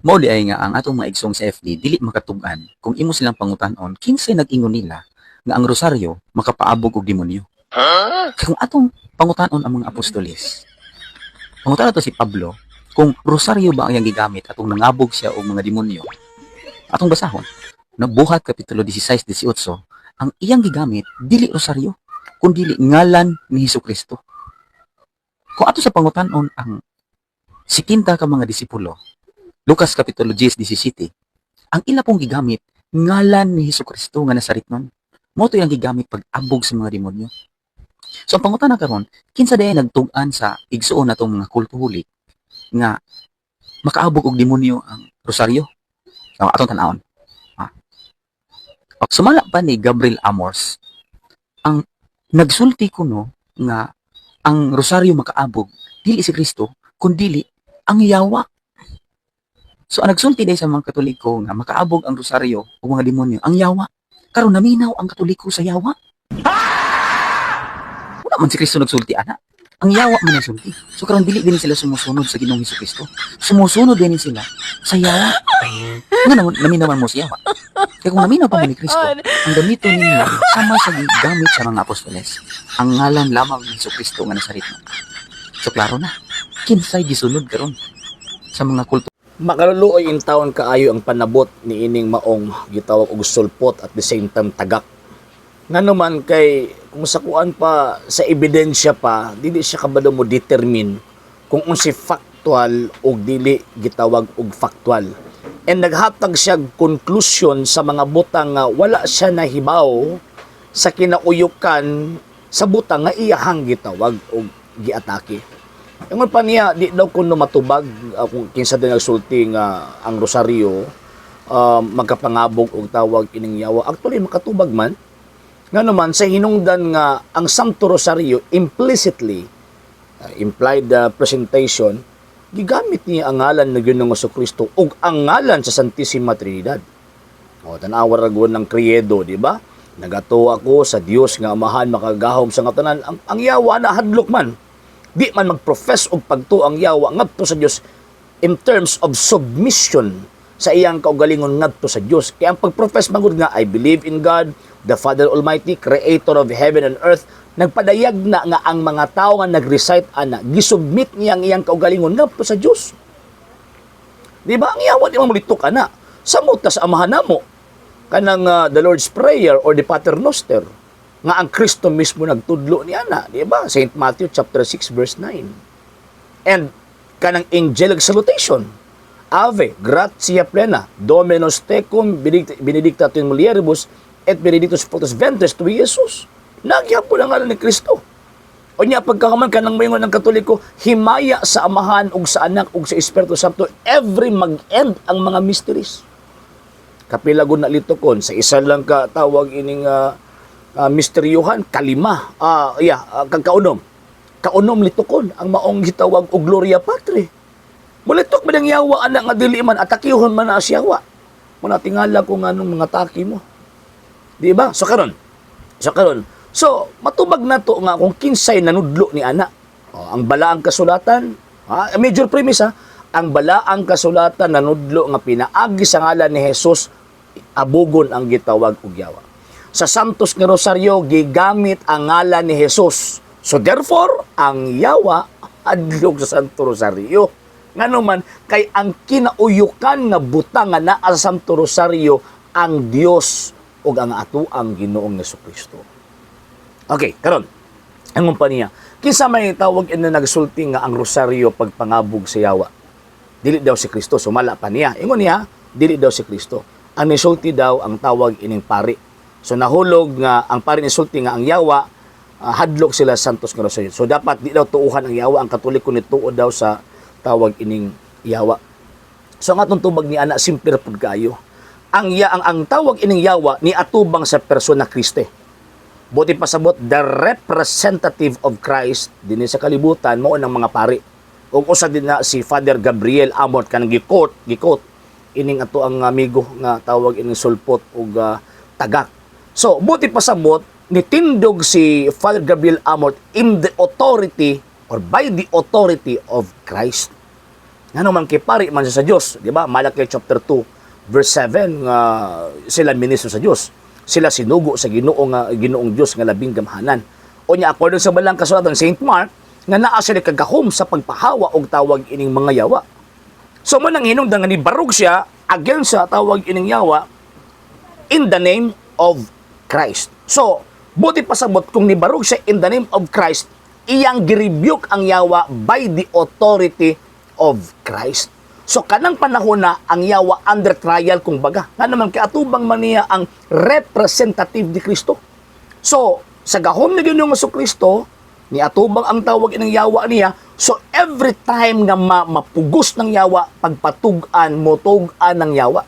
Mao diay nga ang atong mga igsoong sa FD dili makatug-an kung imo silang pangutanon kinsay nag-ingon nila nga ang rosaryo makapaabog og demonyo. Kay kung atong pangutanon ang mga apostoles, pangutanon to si Pablo kung rosaryo ba ang iyang gigamit atong nangabog siya og mga demonyo. Atong basahon, no, Buhat kapitulo 16:18, ang iyang gigamit dili rosaryo kundi ngalan ni Hesukristo. Kung ato sa pangutanon ang 70 ka mga disipulo, Lucas kapitulo 10:17, ang ila pong gigamit ngalan ni Hesukristo nga Nazaretnon. Mao to iyang gigamit pag-abog sa mga demonyo. So ang pangutana karon, kinsa diay nagtug-an sa igsuon natong mga kultuhulik nga makaabog og demonyo ang rosaryo? So, atong tan-awon. Ah. Sumala pa ni Gabriel Amorth, ang nagsulti kuno nga ang rosaryo makaabog dili si Kristo kundili ang yawa. So ang nagsulti diay sa mga Katoliko nga makaabog ang rosaryo ug mga demonyo ang yawa. Karon naminaw ang Katoliko sa yawa. Wala man si Kristo nagsulti ana. Ang yawa man nagsulti. So karon dili din sila sumusunod sa Ginoong Kristo. Sumusunod din sila sa yawa. Nga naman naminawan mo sa yawa. Kaya kung naminaw pa mo ni Kristo, ang gamiton ninyo sama sa gigamit sa mga apostoles, ang ngalan lamang ni Kristo nga Nazaretnon. So klaro na, kinsay gisunod karon sa mga kulto? Makaluluoy in taon kaayo ang panabot ni ining maong gitawag og sulpot, at the same time tagak. Ngano man kay kung sa kuan pa, sa ebidensya pa, dili siya kabalo mo determine kung unsay factual og dili gitawag og factual. And naghatag siya conclusion sa mga butang nga wala siya nahibaw sa kinauyukan sa butang nga iyahang gitawag og giatake. Ingon pa niya, di daw kuno matubag kung kinsa din nagsulti nga ang rosaryo magkapangabog og tawag ining yawa. Actually, makatubag man. Nga naman sa hinungdan nga ang Santo Rosario implicitly, implied presentation, gigamit niya ang ngalan ng Ginoong Kristo ug ang ngalan sa Santissima Trinidad. O, tan-awa ra gud ng credo, di ba? Nagatuo ako sa Dios nga Amahan makagahom sa tanan. Ang yawa na hadlok man. Di man mag-profess og pagtuo ang yawa ngadto sa Dios in terms of submission sa iyang kaugalingon ngadto sa Dios. Kaya ang pag-profess magud nga "I believe in God, the Father Almighty, creator of heaven and earth," nagpadayag na nga ang mga tao nga nag-recite ana, gisubmit niya ang iyang kaugalingon ngadto sa Dios. Di ba? Ang yawa di man mulitok ana. Samot ta sa Amahan namo kanang the Lord's Prayer or the Pater Noster nga ang Kristo mismo nagtudlo niya na, di ba? St. Matthew chapter 6 verse 9. And kanang angelic salutation. "Ave, gratia plena, Dominus tecum, benedicta tu in mulieribus, et benedictus fructus ventris tui, Jesus." Nagyapon ang ngalan ni Kristo. O niya, pagkakaman kanang moingon ng Katoliko, himaya sa Amahan ug sa Anak ug sa Espiritu Santo, every mag-end ang mga mysteries. Kapila gud na litokon sa isa lang ka tawag ining misteryuhan, kalima, yeah, kag kaunom. Kaunom litokon ang maong gitawag og Gloria Patri. Mulitok man ang yawa anak nga dili man atakihon man na siyawa. Muna tingala ko nganong mga taki mo. Di ba? So karon. So karon. So matubag na to nga kung kinsay nanudlo ni ana. Oh, ang balaang kasulatan, ha, major premise ha, ang balaang kasulatan nanudlo nga pinaagi sa ngalan ni Jesus abugon ang gitawag og yawa. Sa Santos nga Rosario gigamit ang ngalan ni Jesus. So therefore, ang yawa adlok sa Santo Rosario. Ngano man kay ang kinauyukan nga butang nga naa sa Santo Rosario ang Dios ug ang atoang Ginoong Kristo. Okay, karon. Ang pa niya, kinsa may tawag ina nagsulti nga ang rosaryo pagpangabog sa yawa? Dili daw si Kristo, sumala pa niya. Ingon niya, dili daw si Kristo. Ang nisulti daw ang tawag ining pari. So nahulog nga ang pari nisulti nga ang yawa hadlok sila Santos nga Rosario. So dapat di daw tuuhan ang yawa, ang Katoliko ni tuo daw sa tawag ining yawa. So ang atong tubag ni ana simple ra pud kaayo. Ang ya ang tawag ining yawa ni atubang sa persona Christi. Buti pasabot, the representative of Christ dinhi sa kalibutan mao ng mga pari. Ug usa din na si Father Gabriel Amorth kanang gi-quote ining ato ang amigo nga tawag ining sulpot ug tagak. So, buti pasabot nitindog si Father Gabriel Amorth in the authority or by the authority of Christ. Ngano man kay pari man siya sa Dios, di ba? Malaki chapter 2 verse 7 nga sila ministro sa Dios. Sila sinugo sa Ginoo nga Ginoong Dios nga labing gamhanan. Unya according sa balang kasulatan, Saint Mark, nga naa sila kagahom sa pagpahawa og tawag ining mga yawa. So mo nang hinungdan nga nibarog siya against sa tawag ining yawa in the name of Christ. So, buti pasabot kung nibarog siya in the name of Christ, iyang girebuke ang yawa by the authority of Christ. So kanang panahon na ang yawa under trial kung baga. Nga naman kay atubang man niya ang representative ni Kristo. So, sa gahom ni Ginoong Kristo, ni atubang ang tawag ng yawa niya. So every time nga mapugos ng yawa, pagpatug-an, motug-an ng yawa.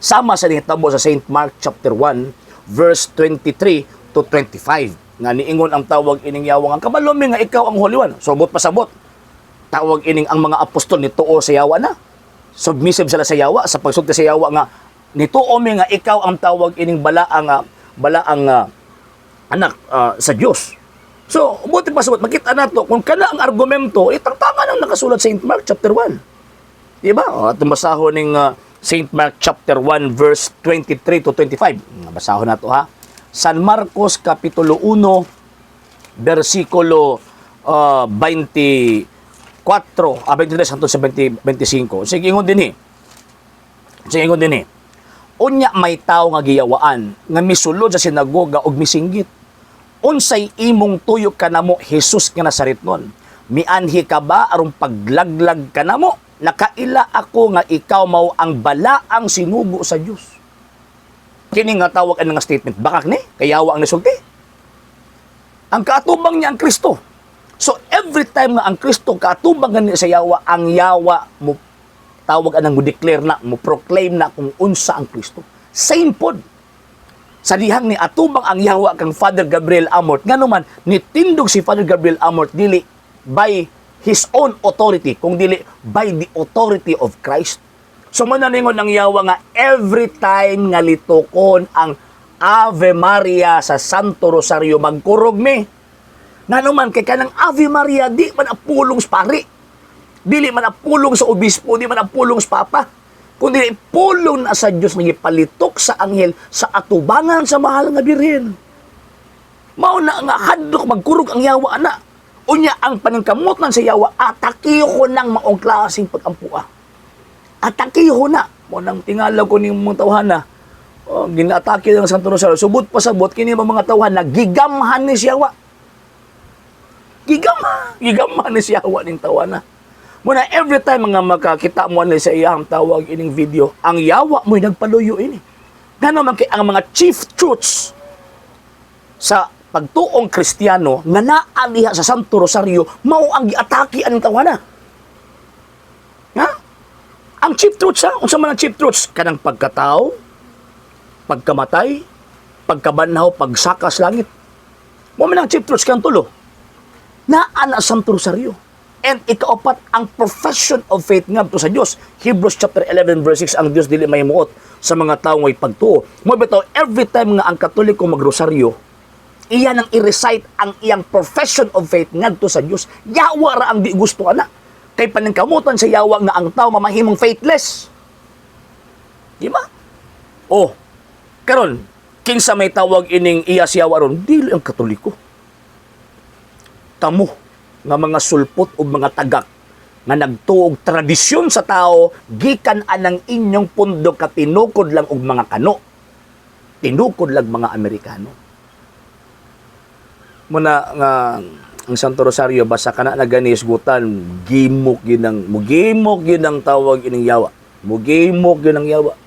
Sama sa nihitabo sa St. Mark chapter 1 verse 23 to 25 nga niingon ang tawag ining yawa nga, "Kabalo mi nga ikaw ang Holy One." So buot pasabot, tawag ining ang mga apostol nituo sa yawa na. Submissive sila sa yawa sa pagsulti sa yawa nga, "Nituo mi nga ikaw ang tawag ining balaang anak sa Dios." So, buti pa sabot, makita nato kung kana ang argumento, itangtanga nang nakasulat sa St. Mark chapter 1. Di ba? O, at basahon ning St. Mark chapter 1 verse 23 to 25. Basahon nato ha. San Marcos kapitulo 1 versikulo 24, 23 hangtod sa 20, 25. Sige, ingon din eh. Sige, ingon din eh. Unya may tao nga giyawaan nga misulod sa sinagoga og misinggit, "Unsay imong tuyo kanamo, Jesus nga Nazaretnon? Mianhi ka ba aron paglaglag kanamo? Nakaila ako nga ikaw mao ang balaang sinugo sa Dios." Kini nga tawag ang nga statement, bakak ni kayawa ang nisulti. Ang kaatubang niya ang Kristo. So every time nga ang Kristo kaatubang gani sa yawa, ang yawa mo tawag anang mo declare na, mo proclaim na kung unsa ang Kristo. Same pod sa dihang ni atubang ang yawa kang Father Gabriel Amorth, ngano man nitindog si Father Gabriel Amorth dili by his own authority kung dili by the authority of Christ. So man ningon ang yawa nga every time nga litokon ang Ave Maria sa Santo Rosario, magkurog mi. Ngano man kay kanang Ave Maria di man ang pulong sa pari, dili man ang pulong sa obispo, di man ang pulong sa papa, kundi pulong na sa Diyos nga gipalitok sa anghel sa atubangan sa mahal nga Birhen. Mao na nga hadlok magkurog ang yawa ana. Unya ang paningkamutan sa yawa, atakiho ng maong klaseng pag-ampua. Atakiho na. Mo nang tingala ko ning mga tawhana. Oh, ginaatake ng Santo Rosario. Subot pa sabot kini mga tawhana gigamhan ni siyawa. Gigamhan, gigamhan ni siyawa ning tawana. Muna every time nga makakita mo ni sa iyang tawag ining video, ang yawa mo'y nagpaluyo ini. Ngano man kay ang mga chief truths sa pagtuong Kristiyano nga naa diha sa Santo Rosario mao ang giatake aning tawana. Ha? Ang chief truths ha? Unsa man ang chief truths? Kanang pagkatao, pagkamatay, pagkabanhaw, pagsaka sa langit. Mo man ang chief truths kang tulo. Naa na Santo Rosario. And ikaapat, ang profession of faith ngadto sa Dios. Hebrews chapter 11 verse 6, ang Dios dili mahimuot sa mga tawo ngay pagtuo. Mo bitaw every time nga ang Katoliko magrosaryo, iya nang i-recite ang iyang profession of faith ngadto sa Dios. Yawa ra ang di gusto ana. Kay paningkamutan sa yawa nga ang tao mamahimong faithless. Di ba? Oh, karon kinsa may tawag ining iya siya ron, dili ang Katoliko. Kamo nga mga sulpot o mga tagak nga nagtuog tradisyon sa tao gikan anang inyong pundok ka tinukod lang og mga kano. Tinukod lang mga Amerikano. Muna nga ang Santo Rosario basta kana na gani isgutan, gimok ginang mugimok ginang tawag ining yawa. Mugimok ginang yawa.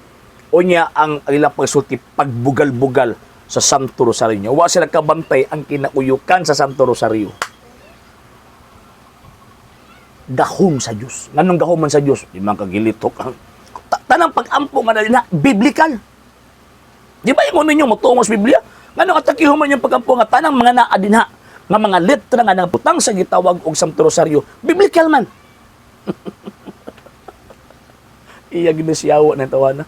Unya ang ilang pagsulti pagbugal-bugal sa Santo Rosario niya. Wa sila kabantay ang kinauyukan sa Santo Rosario. Gahom sa Dios. Nganong gahom man sa Dios? Di man kagilitok ang tanang pag-ampo nga na biblical. Di ba ingon ninyo motuo mo sa Biblia? Ngano atakiho man yung pag-ampo nga tanang mga naa dinha nga mga letra nga nabutang sa gitawag og Santo Rosario, biblical man. Iya ginisiyawa ng tawana.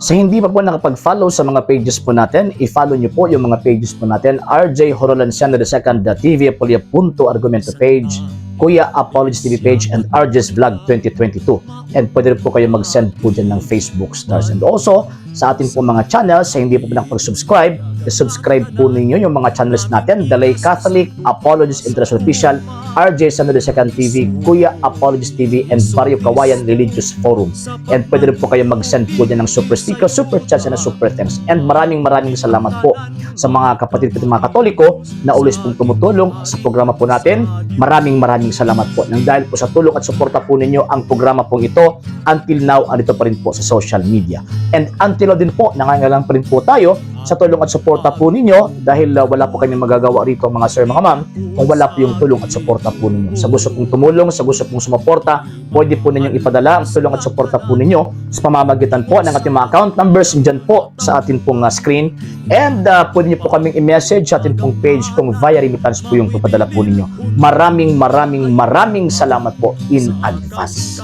Sa hindi pa po nakapag-follow sa mga pages po natin, i-follow nyo po yung mga pages po natin. RJ Horolanciano II, TV Apolia Punto Argumento page, Kuya Apologies TV page and RJ's Vlog 2022. And pwede rin po kayo mag-send po dyan ng Facebook stars. And also, sa ating po mga channels, sa hindi po nakapag-subscribe, subscribe po ninyo yung mga channels natin: Dalay Catholic, Apologies International Official, RJ Samuel Second TV, Kuya Apologies TV, and Barrio Kawayan Religious Forum. And pwede rin po kayo mag-send po dyan ng super sticker, super chats, and super thanks. And maraming maraming salamat po sa mga kapatid ko, mga Katoliko na always pong tumutulong sa programa po natin. Maraming maraming salamat po. Nang dahil po sa tulong at suporta po ninyo, ang programa pong ito until now andito pa rin po sa social media. And until now din po, nangangailangan pa rin po tayo sa tulong at suporta po ninyo dahil wala po kami magagawa rito, mga sir, mga ma'am, kung wala po yung tulong at suporta po ninyo. Sa gusto pong tumulong, sa gusto pong sumuporta, pwede po ninyong ipadala ang tulong at suporta po ninyo sa pamamagitan po ng ating mga account numbers dyan po sa atin pong screen. And pwede niyo po kaming i-message sa atin pong page kung via remittance po yung papadala po ninyo. Maraming maraming maraming salamat po in advance.